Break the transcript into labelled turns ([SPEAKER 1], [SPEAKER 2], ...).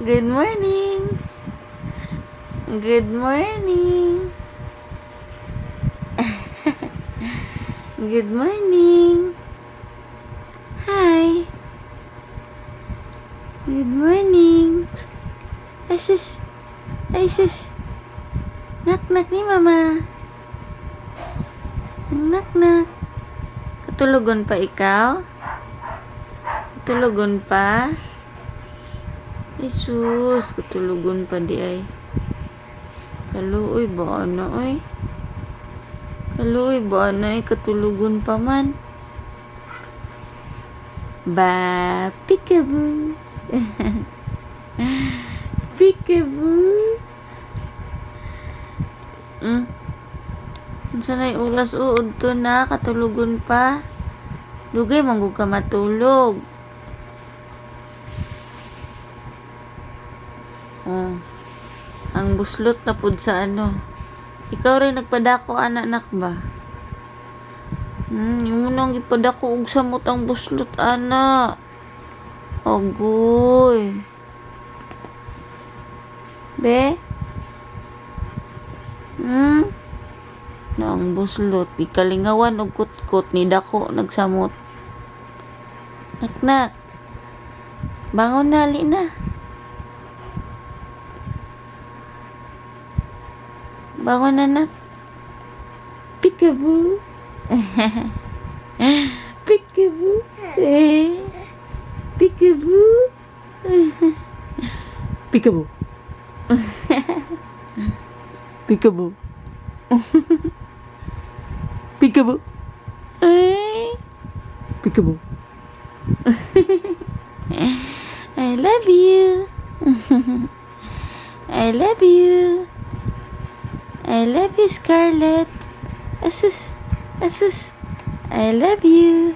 [SPEAKER 1] Good morning. Good morning. Good morning. Hi. Good morning. Ay, sus. Ay, sus. Knock, knock ni Mama. Knock, knock. Katulogon pa ikaw? Katulogon pa? Ay, sus. Katulogon pa diay. Kaluoy ba ana oy? Kaluoy ba ana ay katulogon pa man? Ba, peekaboo. Peekaboo. Unsa na'y oras o udto na katulogon pa? Dugay man gud ka matulog. Oh. Ang buslot na pud sa ano. Ikaw rin nagpadako ana, anak ba? Imo nang gipadako og samot ang buslot ana. Agoy. Be? Na ang buslot ikalingawan og kutkot ni dako nagsamot. Naknak. Bangon na, ali na. Bangon na, nak. Peekaboo. Peekaboo. Eh. Peekaboo. Peekaboo. Peekaboo. Peekaboo. Ay. Peekaboo. I love you. I love you. I love you, Scarlett. Asus. Asus. I love you.